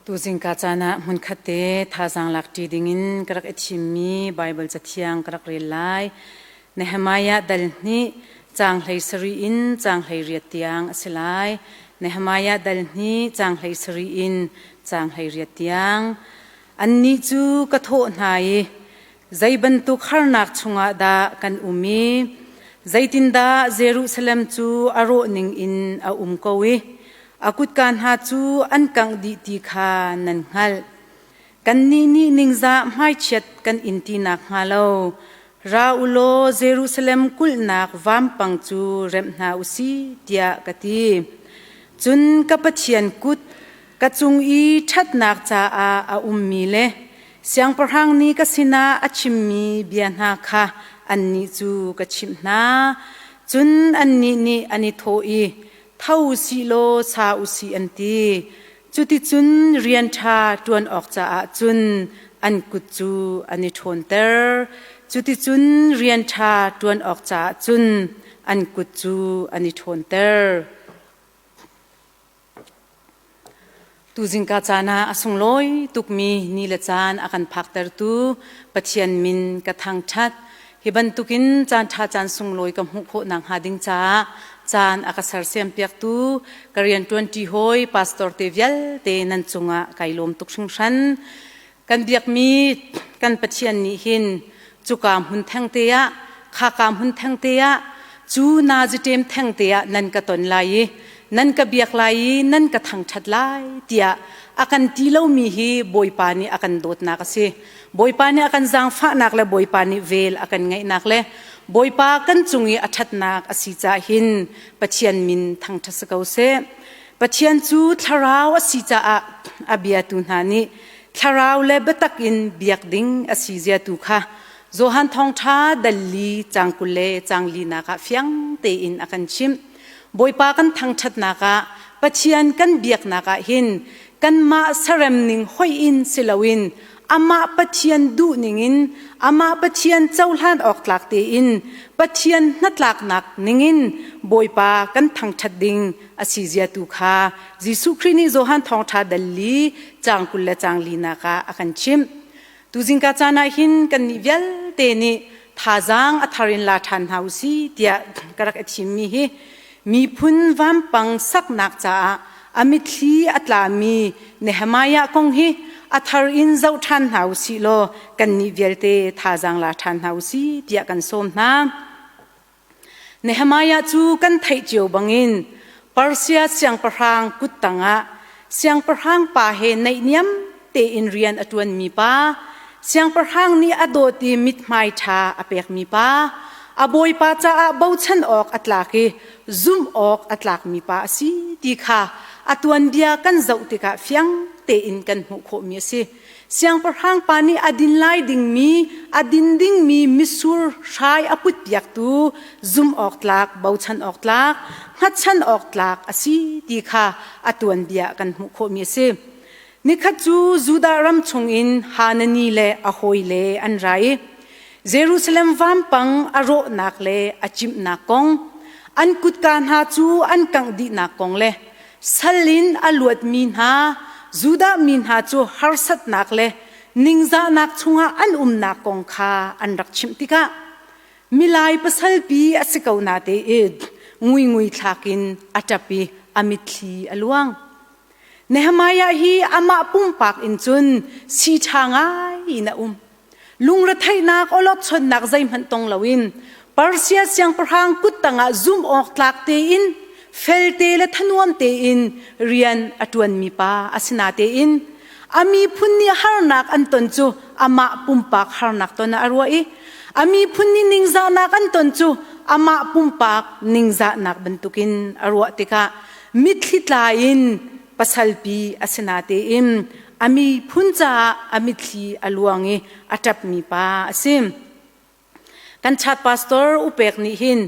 Tuzingka caan ah hmunkhat te thazaang lakṭi dingin ka rak i thimmi Baibal Cathiang ka rak rel lai. Nehemiah dal hnih, caang 17 in caang 18 tiang a si lai. Nehemiah dal hnih, caang 17 in caang 18 tiang. Annih cu ka thawh hna i, Zei bantuk harnak chungah dah kan um i zeitindah Jerusalem cu a rawh ningin a um ko i a kutka hna cu an kangh dih ti kha nan hngalh. Kannih nih ningzah hmaichiat kan in ti nakhnga lo, ra u law Jerusalem kulhnak vampang cu remh hna u sih, tiah ka ti. Cun ka Pathian kut ka cung i ṭhatnak caah a ummi le Siangpahrang nih ka sinah a chimmi bia hna kha annih cu ka chimh hna. Cun annih nih an i thawh i, Tho u sih law sa u sih an ti. Cuticun rian ṭha ṭuan awk caah cun an kut cu an i ṭhawnter. Cuticun rian ṭha ṭuan awk caah cun an kut cu an i ṭhawnter. Tuzingka caan ah a sunglawi tukmi ni le caan a kan phaktertu Pathian min ka thangṭhat. Hi bantukin caanṭha caan sunglawi ka hmuh khawh nakhnga ding caah caan a ka sersiampiaktu ka rianṭuanṭi hawi pastor te vialte nan cungah kai lawm tuk hringhran. Kan biakmi kan Pathian nih hin cuka hmun thengte ah, khaka hmun thengte ah, cu naziṭem thengte ah nan ka ton lai i nan ka biak lai i nan ka thangṭhat lai tiah a kan ti lomi hi Bawipa nih a kan dawtnak a si. Bawipa nih a kan zaangfahnak le Bawipa nih vel a kan ngeihnak le Bawipa kan cung i a ṭhatnak a si caah hin Pathian min thangṭhat si ko seh. Pathian cu thlarau a si caah a biatu hna nih thlarau le biatak in biak ding a si zia tu kha Johan Thawngṭha dal li caang 20 le caang linak ah fiang tein a kan chimh. Bawipa kan thangṭhatnak ah Pathian kan biaknak ah hin kanmah sarem ning hoih in si loin amah Pathian duh ningin amah Pathian cohlan awk tlak tein Pathian hnatlaknak ningin Bawipa kan thangṭhat ding a si zia tu kha Jesuh Khrih nih Johan Thawngṭha dal li caang 20 le caang linak ah a kan chimh. Tuzingka caan ah hin kannih vialte nih thazaang a thar in la ṭhan hna u si tiah ka rak i thimmi hi miphun vampang saknak caah a mitthli a tlami Nehemiah kong hi a thar in zoh ṭhan hna u sih law kannih vialte thazaang la ṭhan hna u sih tiah kan sawm hna. Nehemiah cu kan theih cio bangin Persia siangpahrang kut tangah siangpahrang pa he naihniam tein rian a ṭuanmi pa, siangpahrang nih a dawt i mithmai ṭha a pekmi pa, a bawipa caah bochan awk a tlak i zumh awk a tlakmi pa a si ti kha a tuanbia kan zoh tikah fiang tein kan hmuh khawhmi a si. Siangpahrang pa nih a din lai dingmi, a din dingmi mitsur hrai a putpiaktu zumh awk tlak, bochan awk tlak, hngatchan awk tlak a si ti kha a tuanbia kan hmuh khawhmi a si. Nikhat cu Judah ram chungin Hanani le a hawile an ra i Jerusalem vampang a rawhnak le a cimhnak kong, an kutka hna cu an kangh dihnak kong le sal in a luatmi hna Judah mi hna cu harsatnak le ningzahnak chungah an umnak kong kha an rak chimh tikah milai pasalpi a si ko na tein nguingui thlak in a ṭap i a mitthli a luang. Nehemiah hi amah pumpak in cun si ṭha ngai in a um. Lungretheihnak awlokchonnak zeihmanh tong loin Persia siangpahrang kut tangah zumh awk tlak tein felte le thanuam tein rian a ṭuanmi pa a si natein a miphun nih harnak an ton cu amah pumpak harnak ton ah a ruah i a miphun nih ningzahnak an ton cu amah pumpak ningzahnak bantukin a ruah tikah mitthli tla in pasalpi a si natein a miphun caah a mitthli a luang i a ṭapmi pa a si. Kan chat pastor Upek nih hin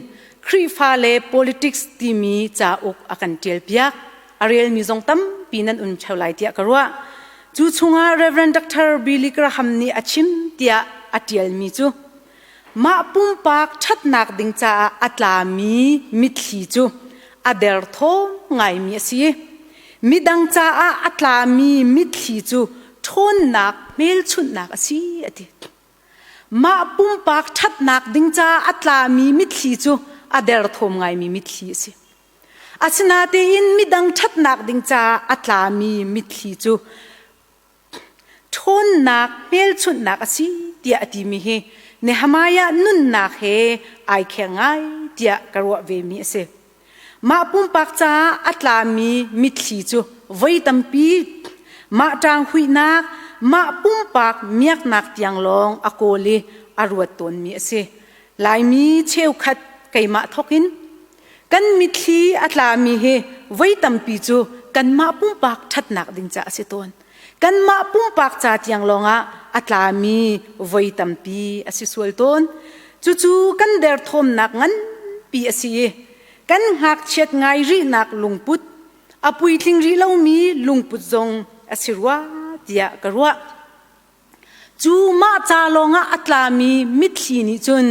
Khrihfa le politics timi cauk a kan ṭialpiak. A relmi zong tampi nan um ṭheo lai tiah ka ruah. Cu chungah Reverend Dr. Billy Graham nih a chim tiah a ṭialmi cu mah pumpak ṭhatnak ding caah a tlami mitthli cu a derthawm ngaimi a si. Midang caah a tlami mitthli cu ṭhawnnak hmelchunhnak a si a ti. Mah pumpak ṭhatnak ding caah a tlami mitthli cu a derthawm ngaimi mitthli a si. Asinain midang ṭhatnak ding caah a tlami mitthli cu ṭhawnnak hmelchunhnak a si tiah a timi hi Nehemiah nunnak he ai kheng ngai tiah ka ruah vemi a si. Mah pumpak caah a tlami mitthli cu voi tampi mah ṭanghuihnak, mah pumpak miaknak tiang lawng a kawl i a ruat tawnmi a si. Laimi cheukhat keimah thawkin Kan mitthli a tlami hi voi tampi cu kanmah pumpak ṭhatnak ding ca a si tawn. Kanmah pumpak ca tiang lawngah a tlami voi tampi a si sual tawn. Cucu kan derthawmnak nganpi a si i kan ngakchiat ngai rihnak lungput, a puitling rih lomi lungput zong a si rua tiah ka ruah. Cu mah ca lawngah a tlami mitthli nih cun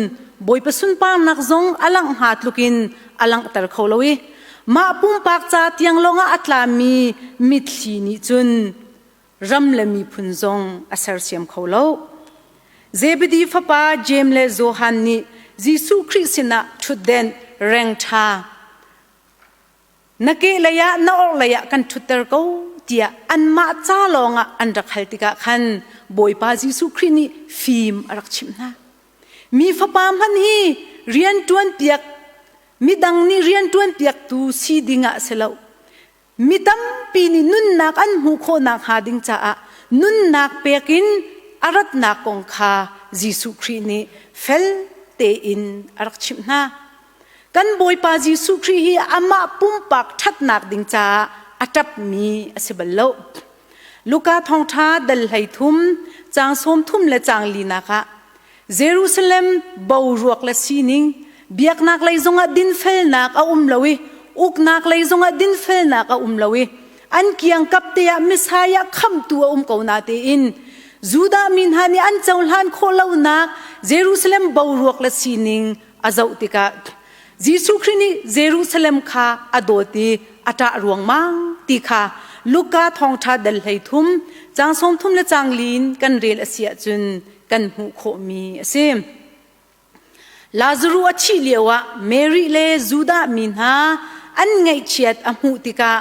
Bawipa sunparnak zong a langh hnga tlukin a langhter kho lo i mah pumpak ca tiang lawngah a tlami mitthli nih cun ram le miphun zong a sersiam kho lo. Zebedi fapa Jeim le Johan nih Jesuh Khrih sinah ṭhutdenh reng ṭha Na kehlei ah na orhlei ah kan ṭhutter ko tiah anmah ca lawngah an rak hal tikah khan Bawipa Jesuh Khrih nih fim a rak chimh hna. Mi fapa hmanh hi rian ṭuanpiak midang nih rian ṭuanpiaktu si dingah si lo. Mi tampi nih nunnak an hmuh khawh nakhnga ding caah nunnak pek in a ratnak kong kha Jesuh Khrih nih fel tein a rak chimh hna. Kan Bawipa Jesuh Khrih hi amah pumpak ṭhatnak ding caah a ṭapmi a si bal lo. Luka thawngṭha dal 13 caang 30 le caang linak ah Jerusalem boruak le sining biaknak lei zongah dinfelnak a um lo i uknak lei zongah dinfelnak a um lo i an kiangkap te ah Messiah khamhtu a um ko na tein Judah mi hna nih an cohlan khawh lonak Jerusalem boruak le sining a zoh tikah Jesuh Khrih nih Jerusalem kha a dawt i a ṭah ruangmang ti kha Luka thawngṭha dal 13 caang 30 le caang li in kan rel a si ahcun kan hmuh khawhmi a si. Lazaruh a thih lioah Mary le Judah mi hna an ngaihchiat a hmuh tikah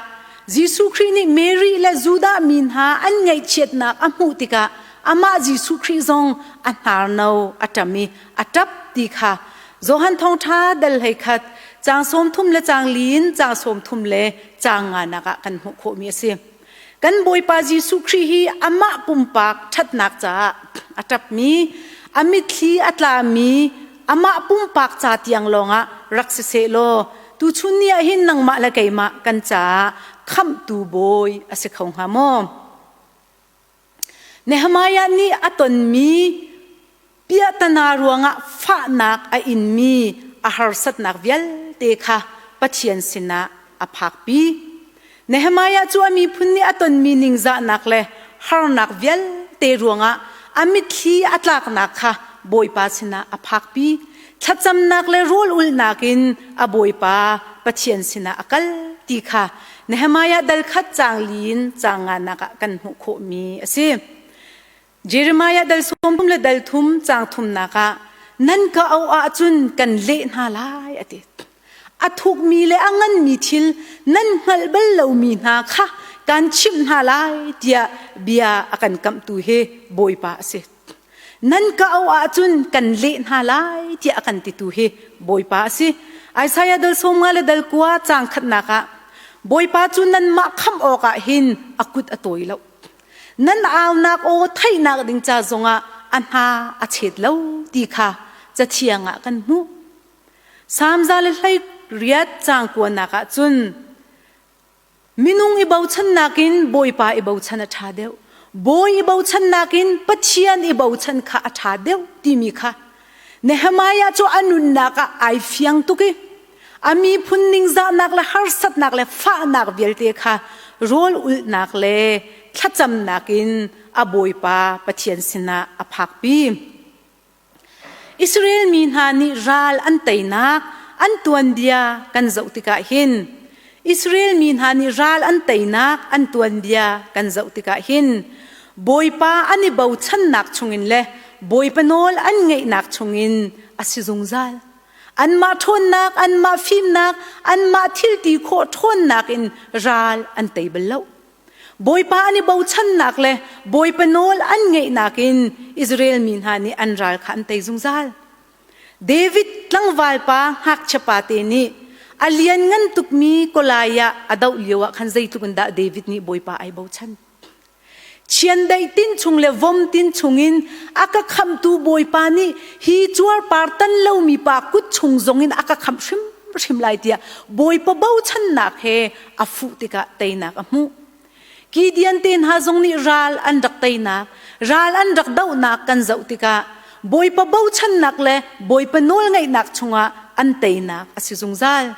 Jesuh Khrih nih Mary le Judah mi hna an ngaihchiatnak a hmuh tikah amah Jesuh Khrih zong a hnarno a ṭam i a ṭap ti kha Johan Thawngṭha dal 11 caang 30 le caang li in caang 30 le caang nganak ah kan hmuh khawhmi a si. Kan Bawipa Jesuh Khrih hi amah pumpak ṭhatnak caah a ṭapmi, a mitthli a tlami, amah pumpak ca tiang lawngah rak si seh law tuchun ni ah hin nangmah le keimah kan caah khamhtu bawi a si kho hnga maw? Nehemiah nih a tonmi piahtana ruangah fahnak a inmi a harsatnak vialte kha Pathian sinah a phakpi. Nehemiah cu a miphun nih a tonmi ningzahnak le harnak vialte ruangah a mitthli a tlaknak kha Bawipa sinah a phakpi. Thlacamnak le rawl ulhnak in a Bawipa Pathian sinah a kal ti kha Nehemiah dal khat caang li in caang nganak ah kan hmuh khawhmi a si. Jeremiah dal 30 le dal thum caang thumnak ah nan ka auh ahcun kan leh hna lai a ti. A thukmi le a nganmi thil nan hngalh bal lomi hna kha kan chimh hna lai tiah bia a kan kamhtu hi Bawipa a si. Nan ka auh ahcun kan leh hna lai tiah a kan titu hi Bawipa a si. Isaiah dal 50 le dal kua caang khatnak ah Bawipa cu nanmah khamh awkah hin a kut a tawi lo. Nan aunak aw theihnak ding ca zongah a hna a chet lo ti kha cathiang ah kan hmuh. Salm 118 caang kuanak ah cun Minung i bochannak in Bawipa i bochan a ṭha deuh. Bawi i bochannak in Pathian i bochan kha a ṭha deuh timi kha Nehemiah cu a nunnak ah ai fiang tuk i a miphun ningzahnak le harsatnak le fahnak vialte kha rawl ulhnak le thlacamnak in a Bawipa Pathian sinah a phakpi. Israel mi hna nih ral an teinak an tuanbia kan zoh tikah hin Israel mi hna nih ral an teinak an tuanbia kan zoh tikah hin Bawipa an i bochannak chungin le Bawipa nawl an ngeihnak chungin a si zungzal. Anmah ṭhawnnak, anmah fimnak, anmah thilti khawh ṭhawnnak in ral an tei bal lo. Bawipa an i bochannak le Bawipa nawl an ngeihnak in Israel mi hna nih an ral kha an tei zungzal. David tlangval pa ngakchia pa te nih a lianngan tukmi Goliath a doh lio ah khan zeitluk in dah David nih Bawipa ai bochan. Chiandeih tin chung le vom tin chungin a ka khamhtu Bawipa nih hi cuarpar tan lomi pa kut chung zongin a ka khamh hrimhrim lai tiah Bawipa bochannak he a fuh tikah teinak a hmuh. Gideon te hna zong nih ral an rak teinak, ral an rak dohnak kan zoh tikah Bawipa bochannak le Bawipa nawlngaihnak chungah an teinak a si zungzal.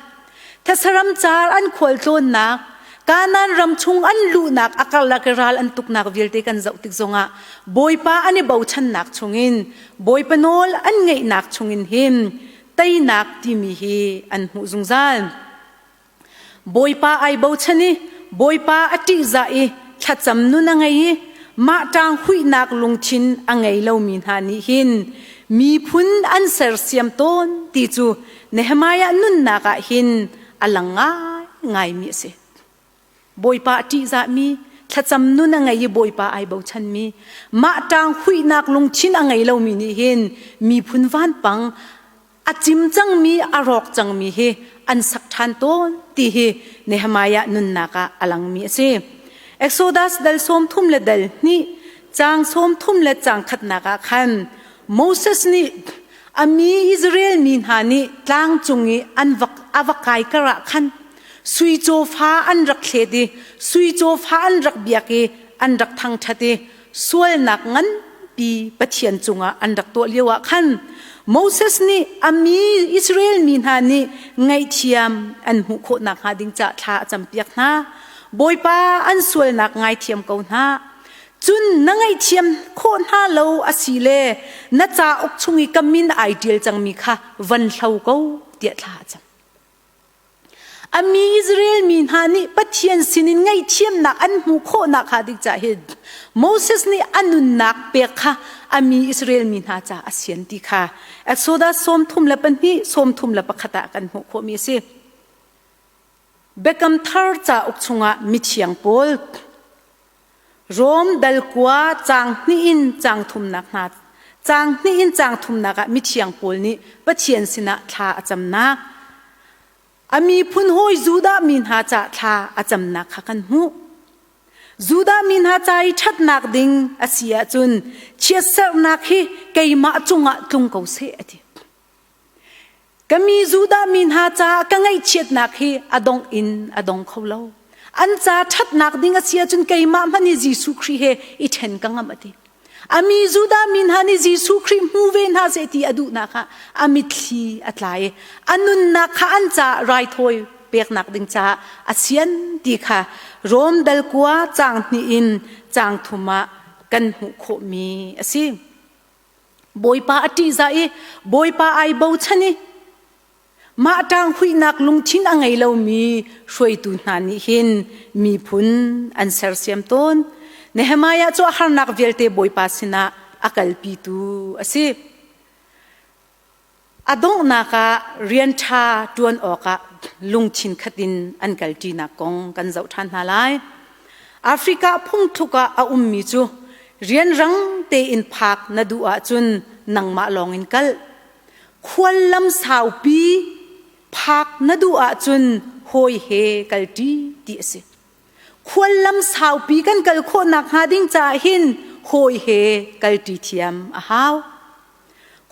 Thasaram car an khualtlawnnak, Kanaan ram chung an luhnak a karlak i ral an tuknak vialte kan zoh tik zongah Bawipa an i bochannak chungin Bawipa nawl an ngeihnak chungin hin teinak timi hi an hmuh zungzal. Bawipa ai bochan i Bawipa a ṭihzah i thlacam nun a ngei i mah ṭang huihnak lungthin a ngei lomi hna nih hin miphun an sersiam tawn ti cu Nehemiah nunnak ah hin a lang ngaingaimi a si. Bawipa a ṭihzahmi, thlacam nun a ngei i Bawipa ai bochanmi, mah ṭang huihnak lungthin a ngei lomi nih hin miphun vanpang a cim cangmi, a rawk cangmi hi an sak ṭhan tawn ti hi Nehemiah nunnak ah a langmi a si. Exodus dal 30 le dal hnih, caang 30 le caang khatnak ah khan Moses nih a mi Israel mi hna nih tlang cung i an va, a va kai kar ah khan sui cawfa an rak thlet i sui cawfa an rak biak i an rak thangṭhat i sualnak nganpi Pathian cungah an rak tuah lio ah khan Moses nih a mi Israel mi hna nih ngaihthiam an hmuh khawh nakhnga ding caah thla a campiak hna. Bawipa an sualnak ngaithiam ko hna. Cun na ngaihthiam khawh hna lo a si le na cauk chung i ka min ai ṭial cangmi kha van hlo ko tiah thla a cam. A mi Israel mi hna nih Pathian sinin ngaihthiamnak an hmuh khawhnak hnga ding caah hin Moses nih a nunnak pek kha a mi Israel mi hna caah a sian ti kha Exodus 32 31 ah kan hmuh khawhmi a si. Biakam Thar cauk chungah mithiang pawl Rom dal kua caang hnih in caang thumnak hna caang hnih in caang thumnak ah mithiang pawl nih Pathian sinah thla a camnak a miphun hawi Judah mi hna ca thla a camnak kha kan hmuh. Judah mi hna ca i ṭhatnak ding a si ahcun chiatserhnak hi keimah cungah tlung ko seh a ti. Ka mi Judah mi hna caah ka ngaihchiatnak hi a dongh in a dong kho lo. An ca ṭhatnak ding a si ahcun keimah hmanh hi Jesuh Khrih he i ṭhen ka ngamh a ti. A mi Judah mi hna nih Jesuh Khrih hmu ve hna seh ti a duhnak ah a mitthli a tla i a nunnak kha an caah raithawi peknak ding caah a sian ti kha Rom dal kua caang hnih in caang thum ah kan hmuh khawhmi a si. Bawipa a ṭihzah i Bawipa ai bochan i mah ṭang huihnak lungthin a ngei lomi hruaitu hna nih hin miphun an sersiam tawn. Nehemiah cu a harnak vialte Bawipa sinah a kalpitu a si. A donghnak ah rian ṭha ṭuan awkah lungthin khat in an kalṭinak kong kan zoh ṭhan hna lai. Africa phungthluk ah a ummi cu rianrang tein phak na duh ahcun nangmah lawngin kal. Khuallam saupi phak na duh ahcun hawi he kalṭi ti a si. Khuallam saupi kan kal khawh nakhnga ding caah hin hawi he kalṭi thiam a hau.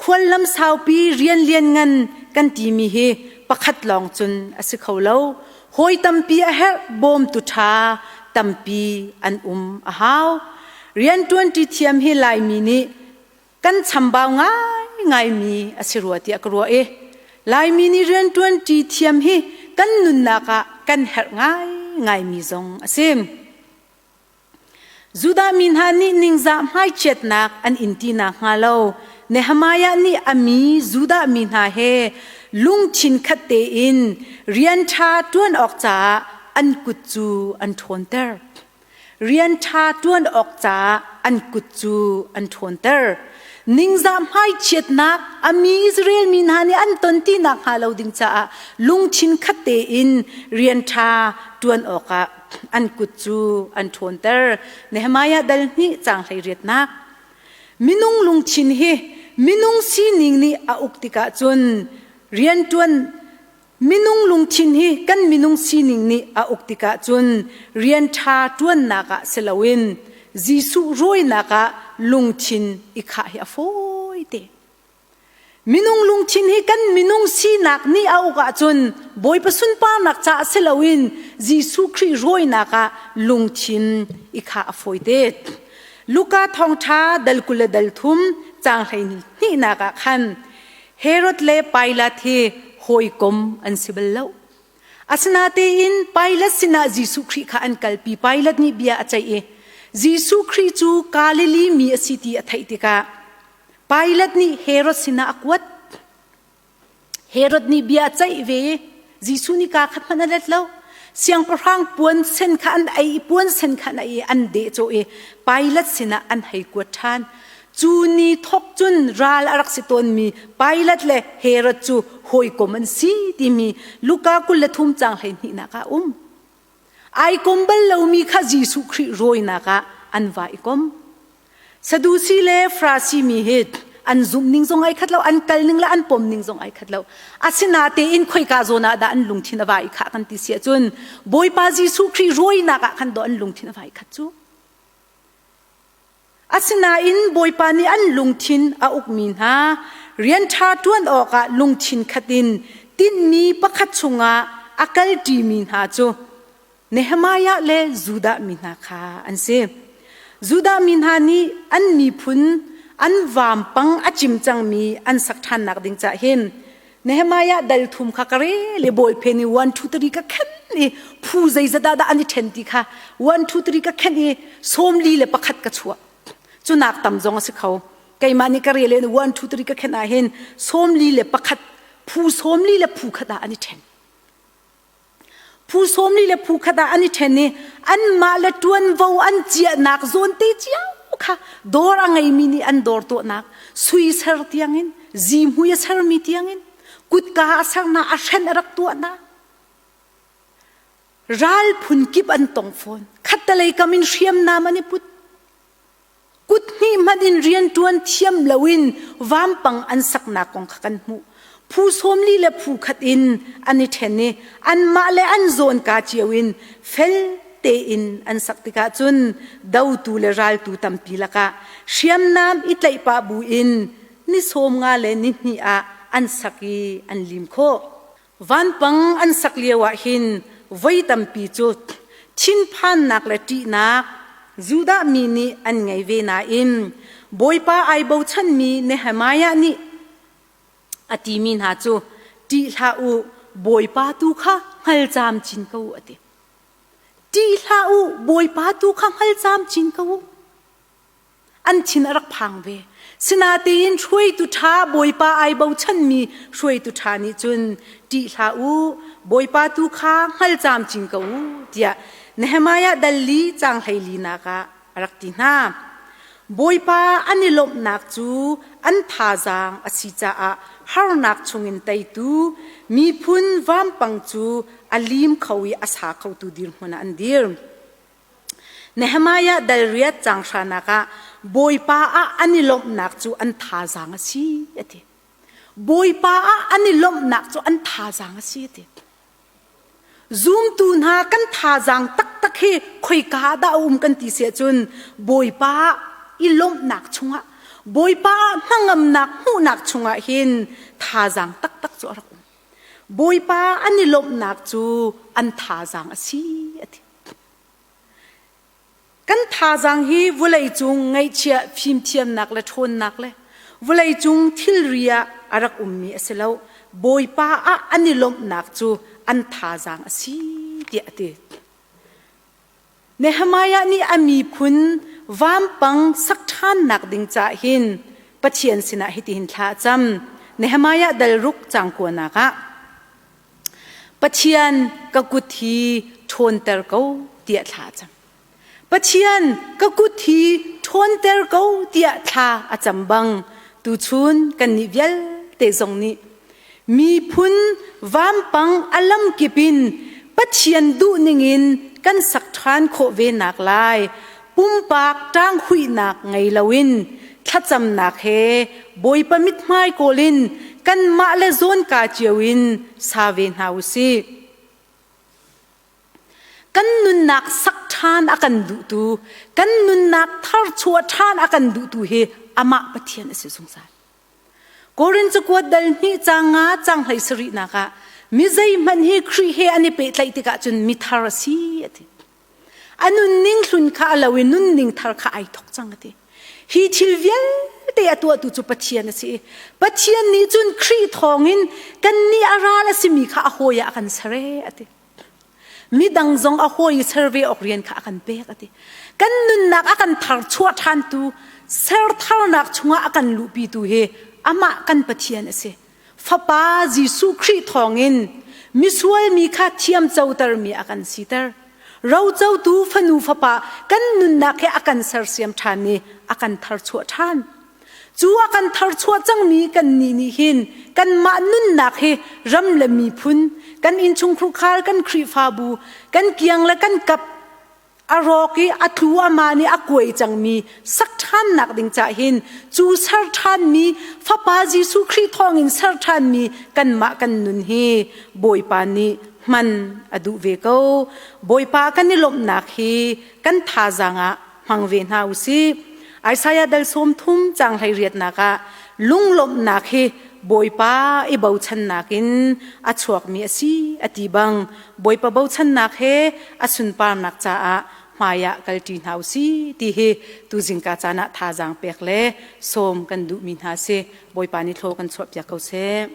Khuallam saupi rian lianngan kan timi hi pakhat lawng cun a si kho lo. Hawi tampi a herh, bawmtu ṭha tampi an um a hau. Rianṭuanṭi thiam hi Laimi nih kan chambau ngaingaimi a si rua tiah ka ruah i Laimi nih rianṭuanṭi thiam hi kan nunnak ah kan herh ngaingaimi zong a si. Judah mi hna nih ningzah hmaichiatnak an in ti nakhnga lo Nehemiah nih a mi Judah mi hna he lungthin khat tein rian ṭha ṭuan awk caah an kut cu an ṭhawnter. Rian ṭha ṭuan awk caah an kut cu an ṭhawnter. Ningzah hmaichiatnak a mi Israel mi hna nih an ton ti nakhnga lo ding caah lungthin khat tein rian ṭha ṭuan awkah an kut cu an ṭhawnter. Nehemiah dal hnih caang 18nak. Minung lungthin hi minung sining nih a uk tikah cun rianṭuan minung lungthin hi kan minung sining nih a uk tikah cun rian ṭha ṭuannak ah si loin Jesuh rawinak ah lungthin i khah hi a fawi te. Minung lungthin hi kan minung sinak nih a uk ahcun Bawipa sunparnak caah si loin Jesuh Khrih rawinak ah lungthin i khah a fawi te. Luka thawngṭha dal 20 le dal thum caang 12nak ah khan Herod le Pilat hi hawikom an si bal lo. Asinain Pilat sinah Jesuh Khrih kha an kalpi. Pilat nih bia a ceih i Jesuh Khrih cu Galilee mi a si ti a theih tikah Pilat nih Herod sinah a kuat. Herod nih bia a ceih ve i Jesuh nih kaa khat hmanh a let lo. Siangpahrang puan sen kha an ei i puan sen kha an ei i an dehcawh i Pilat sinah an hei kuat ṭhan. Cu ni thawk cun ral a rak si tawnmi Pilat le Herod cu hawikom an si timi Luka 23 caang 12nak ah a um. Ai kom bal lomi kha Jesuh Khrih rawinak ah an va i kom. Sadusi le Farasi mi hi an zumh ning zong ai khat lo, an kal ning le an pom ning zong ai khat lo. Asinatein khoika zawn ah dah an lungthin a va i khah kan ti si ahcun Bawipa Jesuh Khrih rawinak ah khan dawh an lungthin a va i khat cu. Asinain Bawipa nih an lungthin a ukmi hna rian ṭha ṭuan awkah lungthin khat in tinhmi pakhat chungah a kalṭimi hna cu Nehemiah le Judah mi hna kha an si. Judah mi hna nih an miphun an vampang a cim cangmi an sak ṭhannak ding cah hin Nehemiah dal thum kha ka rel i bawlphen i 1 2 3 ka khen i phu zeizat dah dah an i ṭhen ti kha 1 2 3 ka khen i 41 ka chuah. Cu nak tam zong a si kho. Keimah nih ka rel in 1 2 3 ka khen ah hin 41 phu 40 le phu khat ah an i ṭhen. Phu 40 le phu khat ah an i ṭhen i anmah le ṭuanvo an ciahnak zawn te cio kha dawr a ngeimi nih an dawr tuahnak sui ser tiangin zihmui a sermi tiangin kutka a sernak a hren a rak tuahnak ral phun kip an tong fawn khattelei kam in hriamnam an i put Kut hnih hmanh in rianṭuan thiam loin vampang an saknak kong kha kan hmuh. Phu 40 le phu khat in an i ṭhen i anmah le an zawnka cio in fel tein an sak tikah cun dotu le raltu tampi lakah hriamnam i tlaih pah buin ni 50 le ni hnih ah an sak i an lim khawh. Vanpang an sak lio ah hin voi tampi cu thinphannak le ṭihnak Judah mi nih an ngei ve nain Bawipa ai bochanmi Nehemiah nih a timi hna cu ṭih hlah u Bawipa tu kha hngal camcin ko u a ti. Ṭih hlah u Bawipa tu kha hngal camcin ko u. An thin a rak phang ve. Sinatein hruaitu ṭha Bawipa ai bochanmi hruaitu ṭha nih cun ṭih hlah u, Bawipa tu kha hngal camcin ko u tiah Nehemiah dal li caang 14nak ah a rak ti hna. Bawipa an i lawmhnak cu an thazaang a si caah harnak chungin teitu miphun vampang cu a lim kho i a sa khotu dirhmun ah an dir. Nehemiah dal riat caang hranak ah Bawipa ah an i lawmhnak cu an thazaang a si a ti. Bawipa ah an i lawmhnak cu an thazaang a si a ti. Zumtu hna kan thazaang taktak hi khoika ah dah a um kan ti si ahcun Bawipa ah i lawmhnak chungah Bawipa ah hnangamnak hmuhnak chungah hin thazaang taktak cu a rak um. Bawipa an i lawmhnak cu an thazaang a si a ti. Kan thazaang hi vawleicung ngaihchiah fimthiamnak le ṭhawnnak le vawleicung thilri ah a rak ummi a si lo. Bawipa ah an i lawmhnak cu an thazaang a si tiah a ti. Nehemiah nih a miphun vampang sak ṭhannak ding caah hin Pathian sinah hitihin thla a cam. Nehemiah dal ruk cang kuanak ah Pathian ka kut hi ṭhawnter ko tiah thla a cam. Pathian ka kut hi ṭhawnter ko tiah thla a cam bang tuchun kannih vialte zong nih miphun vampang a lamkip in Pathian duh ningin kan sak ṭhan khawh ve nak lai pumpak ṭanghuihnak ngei loin thlacamnak he Bawipa mithmai kawl in kanmah le zawnka cio in sa ve hna u sih. Kan nunnak sak ṭhan a kan duhtu, kan nunnak tharchuah ṭhan a kan duhtu hi amah Pathian a si zungzal. Korin cakuat dal hnih caang nga caang hlei sarihnak ah mi zeihmanh hi Khrih he an i pehtlaih tikah cun mithar a si a ti. A nunning hlun kha a lo i nunning thar kha ai thawk cang a ti. Hi thil vialte a tuahtu cu Pathian a si i Pathian nih cun Khrih thawngin kannih a ral a simi kha a hawi ah a kan ser ee a ti. Midang zong a hawi i ser ve awk rian kha a kan pek a ti. Kan nunnak a kan thar chuah ṭhantu, ser tharnak chungah a kan luhpitu hi amah kan Pathian a si. Fapa Jesuh Khrih thawngin misual mi kha thiamcotermi a kan siter. Rocotu fanu fapa kan nunnak he a kan sersiam ṭhan i a kan tharchuah ṭhan. Cu a kan tharchuah cangmi kannih nih hin kanmah nunnak hi ram le miphun, kan innchungkhar, kan Khrihfabu, kan kiang le kan kap a rawk i a tlu ama nih a kuai cangmi sak ṭhannak ding cah hin cu ser ṭhanmi Fapa Jesuh Khrih thawngin ser ṭhanmi kanmah kan nun hi Bawipa nih hman a duh ve ko. Bawipa kan i lawmhnak hi kan thazaang ah hmang ve hna u sih. Isaiah dal 30 caang 18 ah lunglawmhnak hi Bawipa i bochannak in a chuakmi a si a ti bang Bawipa bochannak he a sunparnak caah hmaiah kalṭi hna u si ti hi tu zingka caan ah thazaang pek le sawm kan duhmi hna si. Bawipa nih thlaw kan chuahpiak ko seh.